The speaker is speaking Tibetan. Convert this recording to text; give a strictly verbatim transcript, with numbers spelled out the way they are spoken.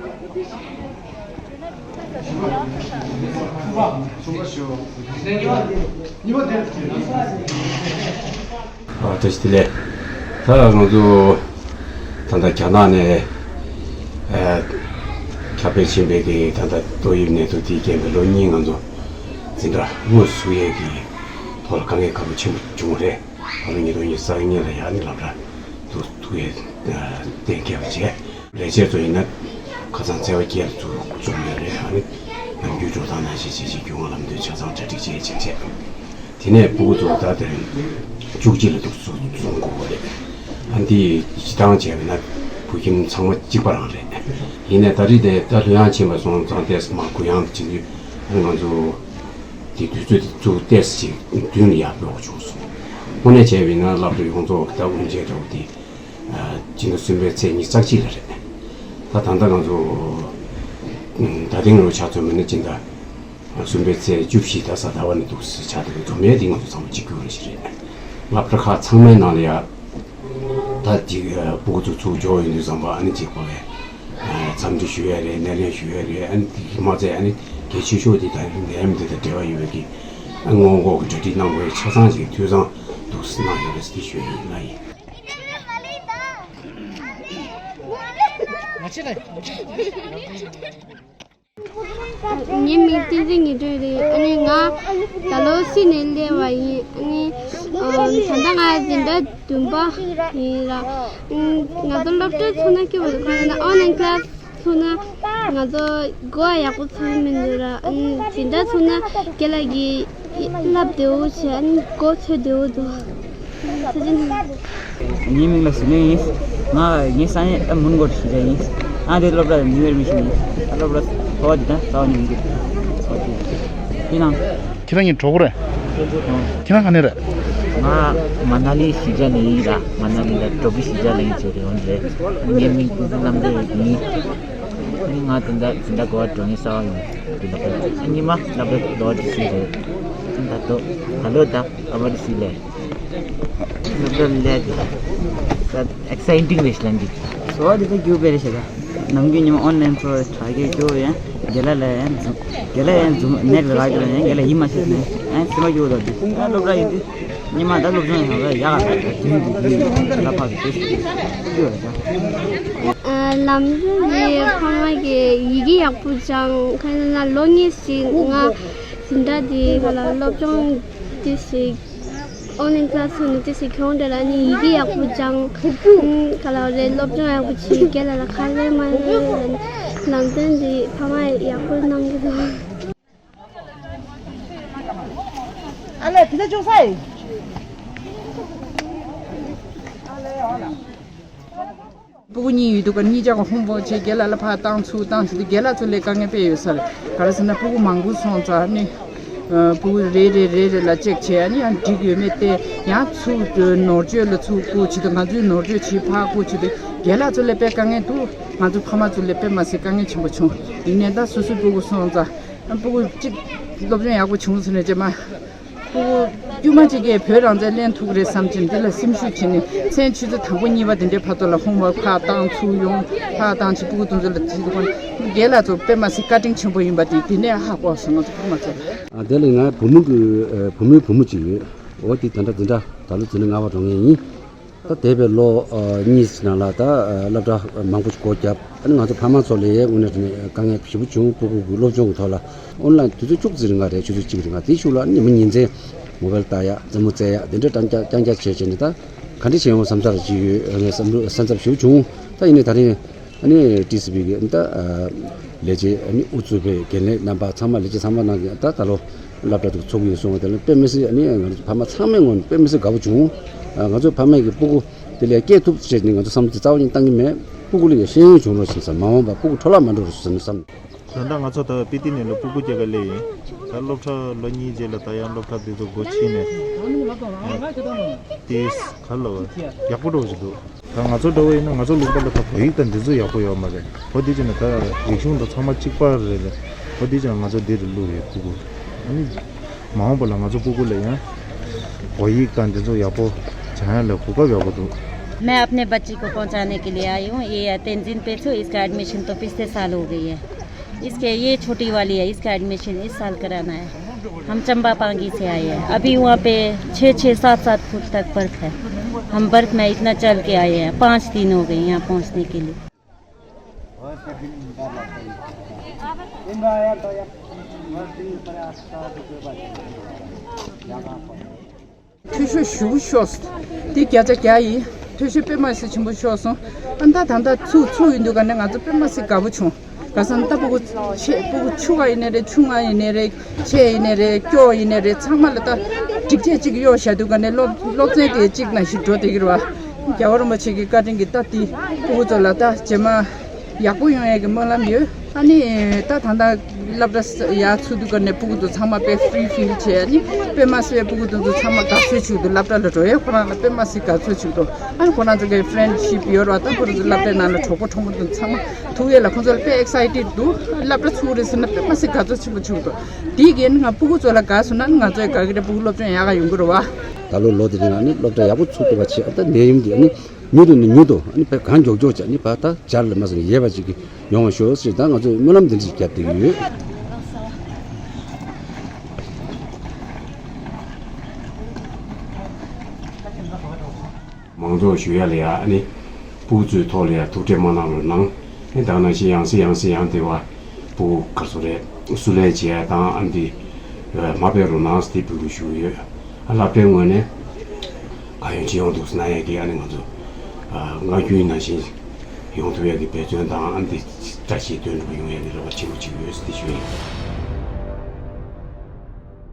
ཨ། བཀྲ་ཤིས་བདེ་ལེགས། ད་ང་ཚོ་ད་ལྟ་རྒྱ་ནག་ནས་ཨ་ཁྱབ་སྤེལ་ཕྱིན་པའི་གི་ད་ལྟ་ཏོག་དབྱིབས་ནད་དུག་དེའི་རྐྱེན་པས་ལོ་གཉིས་ང་ཚོ་འཛིན་གྲྭ་དངོས་སུ་ཚུགས་ཡས་ཀྱི་ཐོག་ལ་དཀའ་ངལ་ཁག་པོ་ཆེན་པོ་བྱུང་བ་རེད། ད་ལོ་ཉིས་སྟོང་ཉི་ཤུ་རྩ་གཉིས་ལ་ཡང་ནི་སློབ་གྲྭ་དུ་ཐུག་ཡས་གཏན་འཁེལ་བ་བྱས། ལས་བྱེད་ཚོ་ཡིན་ན་ཁ་སང་ཚེས་པ་བརྒྱད་ལ་ཚུར་འཛོམས་ཡོད་རེད། ཨ་ནི་ནམ་རྒྱུན་འགྲོ་སྟངས་ནང་བཞིན་བྱས་བྱས་རྒྱུན་ལམ་དུ་ཆ་ཚང་གྲ་སྒྲིག་བྱས་བྱས་བྱས། དེ་ནས་སྤུ་གུ་ཚོ་ད་དེ་རིང་བཅུ་གཅིག་ལ་འདུག་སེ་འཛོམས་དགོས་པ་རེད། ཨ་འདི་སྤྱི་བཏང་བྱས་པ་ན་བོད་ཁྱིམ་ཚང་མ་གཅིག་པ་རང་རེད། ཡིན་ནའི་ད་རེས་དེ་ད་ལྷོད་ཡངས་ཕྱིན་པ་སོང་ཙང་ཏོག་ཙམ་མར་གུ་ཡངས་བྱེད་དུས་ང་ཚོ་དེ་དུས་ཚོད་དེ་ཚུར་ཏོག་ཙམ་ཅིག་མདུན་ལ་ཡར་འགྲོ་དགོས་བྱུང་སོང་། དངོས་གནས་བྱས་པ་ཡིན་ན་སློབ་གྲྭ་ཡོངས་རྫོགས་ད་དབུ་འབྱེད་འདྲ་བོ་དེ་ཕྱི་ཟླ་གསུམ་པའི་ཚེས་ཉི་ཤུ་རྩ་གཅིག་ལ་རེད། ད་ད་ལྟ་ང་ཚོ་ད་ཐེངས་རུ་ཆ་མཚོན་པ་ན་སྤྱི་ཟླ་གསུམ་པའི་ཚེས་བཅུ་བཞི་ད་གཟའ་ཟླ་བ་ནས་འདུག་སེ་ཆགས་འདུག་འཛོམས་ཡས་འདི་ང་ཚོ་ཚང་མ་གཅིག་གྱུར་རེ་ཞིག་རེད། སློབ་གྲྭ་ཁག་ཚང་མའི་ནང་ལ་ཡ་ད་ཅིག་སྤུ་གུ་ཚོ་ཚུར་འབྱོར་ཡོང་དུས་ཙམ་པ་ཨ་ནི་ཅིག་པ་བས་འཚམས་འདྲི་ཞུ་ཡས་རེད། སྣེ་ལེན་ཞུ་ཡས་རེད། ཨ་ནི་དེ་གི་མ་ཚད་ཨ་ནི་གལ་ཆེ་ཤོས་དེ་ད་རིང་ནད་ཡམས་འདི་དང་འབྲེལ་བ་ཡོད་པའི་གི་ཨ་སྔོན་འགོག་གི་གྲ་སྒྲིག་གནང་དགོས་ཡས་ཆ་ཚང་ཅིག་འཐུས་ཚང་འདུག་སེ་གནང་ཡོད་རེད་ཟེར་དེ་ཞུ་ཡས་ཡིན་ལ་ཡིན། ངའི་མིང་བསྟན་འཛིན་ཉི་སྒྲོན་རེད། ཨ་ནི་ང་ད་ལོ་སིད་ནས་སླེབས་པ་ཡིན། ཨ་ནི་ཨམ་ད་ལྟ་ང་འཛིན་གྲྭ་བདུན་པ་ཡིན་ར། ཨམ་ང་ཚོ་སློབ་གྲྭ་ཚུགས་ན་སྐྱིད་པོ་འདུག་ག་ན་ཨོན་ལན་ཀི་ལ་སི་ཚུགས་ན་ང་ཚོ་གོ་བ་ཡག་པོ་ཚང་མི་འདུག་ར། ཨམ་འཛིན་གྲྭ་ཚུགས་ན་རྒན་ལགས་ཀྱིས་བསླབ་བདེ་བོ་བྱས། ཨ་ནི་གོ་ཆོད་བདེ་བོ་འདུག་ངའི་མིང་ལ་ཟི་ལིང་ཡིན། ང་ངའི་ས་གནས་ཨ་མོན་གྷོ་གཞིས་ཆགས་ཡིན། ཨ་དེ་སློབ་གྲྭ་ནིའུ་ཡར་མི་ཤན་ཡིན། ཨ་སློབ་གྲྭ་ཚོགས་པ་འདི་དང་རྩ་བ་ནས་མི་འགྱུར་ཚོགས་པ་འདི་ཁྱེད་རང་ཁྱེད་རང་གཉིས་གྲོགས་པོ་རེད། ཁྱེད་རང་ག་ནས་རེད། ང་མ་ན་ལི་གཞིས་ཆགས་ནས་ཡིན་ད། མ་ན་ལི་ལ་འབྲོག་པའི་གཞིས་ཆགས་ལ་ཡིན་ཟེར་རེད། འོན་ཏེ་ངའི་མིང་ཀུན་བཟང་རྣམ་རྒྱལ་ཡིན། ཨ་ནི་ང་དེ་འདྲ་འཛིན་གྲྭ་འགོ་བ་འགྲོ་ངེས་གསར་པ་ཡོང་དེ་ལ་ཕེབས། ཨ་ཉི་མ་སློབ་གྲྭ་ལོ་བཅུ་གསུམ་རེད། ད་ལྟ་ད་ལོ་ད་ཨ་མ་དེ་སུས་ལས། སློབ་གྲྭ་ལས་དེ་ད་ཨེག་སའི་ཊིང་རེད་ཤི་ལན་གྱི། སོ་དེ་ད་རྒྱུ་སྤེལ་རེད་ཤག་ད་ནམ་རྒྱུན་ཉི་མ་ཨོན་ལན་ཚོ་དྲ་རྒྱའི་རྒྱུ་ཡང་རྒན་ལགས་ལ་ཡང་འཛུམ། རྒན་ལགས་ཡང་འཛུམ་ནད་ལ་རག་རྒྱུ་ལ་ཡང་རྒན་ལགས་ཡིད་མ་ཆེས་ནས་ཡང་སེམས་པ་སྐྱོ་བོ་དང་དེ་ད་སློབ་གྲྭ་ཡིན་དུས་ཉི་མ་ད་སློབ་སྦྱོང་ཡང་ཡག་ག་ད་དུས་དུས་དུས་ད་ལ་ཕག་གི་དེ་སྐྱོ་བ་ད། ལམ་རིམ་ནི་ཕ་མ་གིས་ཡི་གེ་ཡག་པོ་སྦྱངས། ཁ་ན་ལོ་གཉིས་ཤིག་ང་འཛིན་གྲྭ་འདི་ག་ལ་སློབ་སྦྱོང་འདི་ཞིག་ཨོན་ལན་ཀི་ལ་སི་ཚུགས་ནས་འདི་ཞིག་གྱོང་འདྲ་ལ་ནི་ཡི་གེ་ཡག་པོ་སྦྱངས། ག་ལ་རེད་སློབ་སྦྱོང་ཡག་པོ་བྱས། རྒན་ལགས་ལ་ཁ་ལས་མ་ལམ་སྟོན་འདི་ཕ་མ་ཡག་པོ་གནང་གི་འདུག་ཨ་ལས་དེ་ལ་ཅུང་ས་ཡིན། ཨ་ལས་ཨ་ལ། སྤུ་གུ་གཉིས་ཡོད་དུས་ཀ་གཉིས་ཆ་ག་ཧོམ་ཝོག་བྱེད། རྒན་ལགས་ལ་ཕར་བཏང་ཚུར་བཏང་བྱེད་དུས་རྒན་ལགས་ཚོ་ལས་དཀའ་ངལ་དཔེ་ཡོད་ས་རེད། ག་རེ་ཟེར་ན་སྤུ་གུ་མང་པོ་སོང་ཙང་ནི་ཨ་སྤུ་གུ་རེ་རེ་རེ་རེ་ལ་ཅེག་བྱས། ཨ་ནི་ཡང་འགྲིག་ཡོད་མེད་བལྟས། ཡང་ཚུར་ནོར་བཅོས་ལ་ཚུར་བསྐུར་བྱེད་དུས་ང་ཚོས་ནོར་བཅོས་བྱེད་ཕར་བསྐུར་བྱེད་དུས་རྒན་ལགས་ཚོ་ལས་དཔེ་དཀའ་ངལ་འདུག་ང་ཚོ་ཕ་མ་ཚོ་ལས་དཔེ་མ་སྲིད་དཀའ་ངལ་ཆེན་པོ་བྱུང་། ཡིན་ནའི་ད་སོ་སོའི་སྤུ་གུ་སོང་ཙང་ཨ་སྤུ་གུ་གཅིག་སློབ་སྦྱོང་ཡག་པོ་བྱུང་ཟེར་ནས་ཅེ་མ། ཁོ་དཀྱུས་མ་གཅིག་གིས་བོད་རང་བཙན་ལེན་ཐུབ་ཀྱི་རེད་བསམ་གྱིན་འདི་ལ་སེམས་ཤུགས་བྱས་ནས་མཚན་ཆུ་ཚོད་དང་པོ་གཉིས་པ་དེ་འདྲའི་བར་དུ་ལ་ཧོམ་ཝོག་ཕར་བཏང་ཚུར་ཡོང་ཕར་བཏང་བྱས་སྤུ་གུ་དེ་ཚོ་ལ་བྱེད་དུས་ཁོང་རྒན་ལགས་ཚོ་དཔེ་མ་སྲིད་བཀའ་དྲིན་ཆེན་པོ་ཡིན་པ་དེ་དེ་ནས་ཧ་གོ་སོང་ང་ཚོ་ཕ་མ་ཚོ་ལ། ཨ་དེ་ལས་ང་བུ་མོ་གི་ཨ་བུ་མོའི་བུ་མོ་གཅིག་ཡོད། འོ་དེ་ད་ལྟ་འཛིན་གྲྭ་ད་ལོ་འཛིན་གྲྭ་ལྔ་པ་འགྲོ་མཁན་ཡིན། ད་འདས་པའི་ལོ་ཨ་གཉིས་ནང་ལ་ད་ཨ་སློབ་གྲྭ་མང་པོ་ཞིག་སྒོ་བརྒྱབ། ཨ་ནི་ང་ཚོ་ཕ་མ་ཚོ་ལ་ཡང་དངོས་གནས་དྲང་གནས་དཀའ་ངལ་ཞེ་པོ་བྱུང་། སྤུ་གུ་གི་སློབ་སྦྱོང་གི་ཐོག་ལ་ཨོན་ལན་དུས་ཚོད་བཅུ་གཅིག་རིང་ག་རེད། ཆུ་ཚོད་གཅིག་རིང་ག་དེའི་གཞུག་ལ་ཉི་མ་ཉིན་མཚན་མོ་བལ་ལྟ་ཡ་རྩེད་མོ་རྩེ་ཡ་དེ་འདྲ་རྐྱང་རྐྱང་རྐྱང་བྱས་བྱས་ནས་ད་ག་འདྲ་བྱས་ཡོང་བསམ་ས་ལ་ཅིག་ཡོད་ངས་བསམ་བློ་སེམས་འཚབ་ཞེ་པོ་བྱུང་། ད་ཡིན་ནའི་ད་རིང་ཨ་ནི་ཊི་སི་བི་གི་ད་ལས་བྱེད་ཨ་ནི་དབུ་གཙོས་པའི་འགན་ལེན་རྣམ་པ་ཚང་མ་ལས་བྱེད་ཚང་མ་ནང་གི་ད་ད་ལོ་སློབ་གྲྭ་དུ་ཚུགས་ཡིན་གསུངས་པ་དེ་ལ་དཔེ་མི་སྲིད། ཨ་ནི་ང་ཚོ་ཕ་མ་ཚང་མའི་ངོས་ནས་དཔེ་མི་སྲིད་དགའ་པོ་བྱུང་། ང་ཚོ་ཕ་མས་ཀྱི་སྤུ་གུ་དེ་ལས་སྐྱེས་ཐུབ་ཟེར་ནས་ང་ཚོ་བསམ་བློ་དེ་རྩ་བ་ཉིད་གཏང་གི་མེད། སྤུ་གུ་ལ་ཡང་ཤེས་ཡོན་བྱུང་རོགས་ཞེས་ཟེར། མ་འོངས་པ་སྤུ་གུ་འཕྲོ་བརླག་མ་འགྲོ་རོགས་ཞེས་བསམ་བློ་བཏང་། ད་ལྟ་ང་ཚོ་ད་སྤི་ཏི་ནས་ལ་སྤུ་གུ་སྐྱེ་ག་སླེབས་ཡིན། ད་སློབ་གྲྭ་ལོ་གཉིས་རྗེས་ལ་ད་ཡང་སློབ་གྲྭ་འདི་ཚོ་སྒོ་ཕྱེ་ནས་དེ་ག་ལ་ཡག་པོ་འགྲོ་བཞིན་འདུག་ད་ང་ཚོ་འདྲ་བོ་ཡིན་ན་ང་ཚོ་ལུག་པ་ལ་ད་བོད་ཡིག་དང་འདི་ཚོ་ཡག་པོ་ཡོད་མ་རེད། འོ་དེ་བྱས་ན་ད་རིག་གཞུང་དང་ཚང་མ་གཅིག་པ་རེད་ལ། འོ་དེ་བྱས་ན་ང་ཚོ་འདི་རུ་བླུགས་ཡོད་སྤུ་གུ། ཨ་ནི་མ་འོངས་པ་ལ་ང་ཚོ་སྤུ་གུ་ལ་ཡང་བོད་ཡིག་དང་འདི་ཚོ་ཡག་པོ་སྦྱང་ཡ་ལ་གོ་སྐབས་ཡག་པོ་འདུག मैं अपने बच्ची को पहुंचाने के लिए आई हूँ। ये है तेंजिन पेचू, इसका एडमिशन तो पिछले साल हो गई है। इसके, ये छोटी वाली है, इसका एडमिशन इस साल कराना है। हम चंबा पांगी से आए हैं। अभी वहाँ पे छः छः सात सात फुट तक बर्फ है। हम बर्फ में इतना चल के आए हैं, पाँच दिन हो गए यहाँ पहुँचने के लिए। མཐོལ་ཤོར་ཞེ་པོ་ཤོར་སོང་། དེ་བརྒྱ་ཆ་བརྒྱ་ཡིན། མཐོལ་ཤོར་དཔེ་མ་སྲིད་ཆེན་པོ་ཤོར་སོང་། ཨ་ད་ད་ལྟ་ཚུགས་ཚུགས་ཡིན་དུས་ག་ནས་ང་ཚོ་དཔེ་མ་སྲིད་དགའ་པོ་བྱུང་། ག་ས་ན་ད་ཕྲུ་གུ་ཆེ་ཕྲུ་གུ་ཆུང་བ་ཡིན་ནའི་རེད། ཆུང་བ་ཡིན་ནའི་རེད། ཆེ་ཡིན་ནའི་རེད། སྐྱོ་ཡིན་ནའི་རེད། ཚང་མ་ལ་ད་སྒྲིག་ཆས་གཅིག་གཡོག་བཞག་དུས་ག་ནས་སློབ་སློབ་ཚན་དེ་གཅིག་ནང་བཞིན་འགྲོ་བསྡད་ཀྱི་རེད་བ། རྒྱལ་བ་རིན་པོ་ཆེ་གི་བཀའ་དྲིན་གྱིས་ད་དེ་ཕྲུ་གུ་ཚོ་ལ་ད་རྗེས་མ་ཡག་པོ་ཡོང་ཡས་ཀྱི་སྨོན་ལམ་ཡོད། ཨ་ནི་ད་ད་ལྟ་སློབ་གྲྭ་ཡར་ཚུགས་དུས་ག་ནས་ཕྲུ་གུ་ཚོ་ཚང་མ་དཔེ་ཧྥི་རི་ཧྥིལ་བྱས། ཨ་ནི་དཔེ་མ་སྲིད་པའི་ཕྲུ་གུ་དེ་ཚོ་ཚང་མ་དགའ་ཚོར་བྱུང་འདུག་སློབ་གྲྭ་ལ་འགྲོ་ཡས་ཁོ་རང་ལ་དཔེ་མ་སྲིད་དགའ་ཚོར་བྱུང་འདུག་ཨ་ནི་ཁོ་རང་ཚོ་གི་ཕྲེན་ཌི་ཤིབ་ཡོད་རེད་བ། ད་ཁོ་རང་ཚོ་སློབ་གྲྭའི་ནང་ལ་གྲོགས་པོ་གྲོགས་མོ་དེ་ཚང་མ་ཐུག་ཡས་ལ་ཁོ་ཚོ་ལ་དཔེ་ཨེག་སའི་ཊེཌ་འདུག་སློབ་གྲྭ་ཚུགས་རེད་ཟེར་ན་དཔེ་མ་སྲིད་དགའ་ཚོར་ཆེན་པོ་བྱུང་འདུག་དེའི་རྐྱེན་ང་ཕྲུ་གུ་ཚོ་ལ་དགའ་སོང་ན་ང་ཚོ་ཡང་དགའ་གི་རེད། ཕྲུ་གུ་སློབ་སྦྱོང་ཡག་ག་ཡོང་གི་རེད་བ། ད་ལོ་ལོ་དེ་རིང་ལ་ནི་སློབ་གྲྭ་ཡག་པོ་ཚུགས་ཐུབ་པ་བྱས། ཨ་ད་ནད་ཡམས་འདི་ནི་མྱུར་དུ་ནས་མྱུར་དུ་ཨ་ནི་ཕར་གང་མགྱོགས་མགྱོགས་བྱས་ནས་ཕར་ད་འཇར་ལ་མ་ཟིན་ཡས་པ་ཅིག་གི་ཡོང་བ་ཤོག་ཞེས་ད་ང་ཚོས་སྨོན་ལམ་འདི་འདྲ་ཞིག་བརྒྱབ་བསྡད་ཀྱི་ཡོད། མང་ཚོགས་ཞུ་ཡ་ལ་ཡ་ཨ་ནི་ཕྲུ་གུ་ཚོའི་ཐོག་ལ་ཡ་ཐུགས་ཁྲལ་མ་གནང་རོགས་གནང་། ཨ་ནི་ད་ག་ནང་བཞིན་ཡང་སེ་ཡང་སེ་ཡང་དེ་བ་ཕྲུ་གུ་ག་ཚོད་རེད་བསུ་ལེན་བྱེད་ཡ་དང་ཨ་ནི་དེ་མ་སྤེལ་རོགས་གནང་ཟེར་དེ་འབོད་སྐུལ་ཞུ་གི་ཡོད། ཨ་སློབ་གྲྭའི་ངོས་ནས་གང་ཡོང་ཅི་ཡོང་འདུག་ཟེར་ན་ཡ་གི་ཨ་ནི་ང་ཚོ་ཨ་སྔར་རྒྱུན་ནང་བཞིན་ཡོང་ཐུབ་ཡ་གི་འབད་བརྩོན་དང་ཨ་ནི་དེ་བཀྲ་ཤིས་དོན་འགྲུབ་ཡོང་ཡ་གི་རེ་བ་ཆེན་པོ་ཅིག་ཡོད་ཟེར་དེ་ཞུ་ཡ།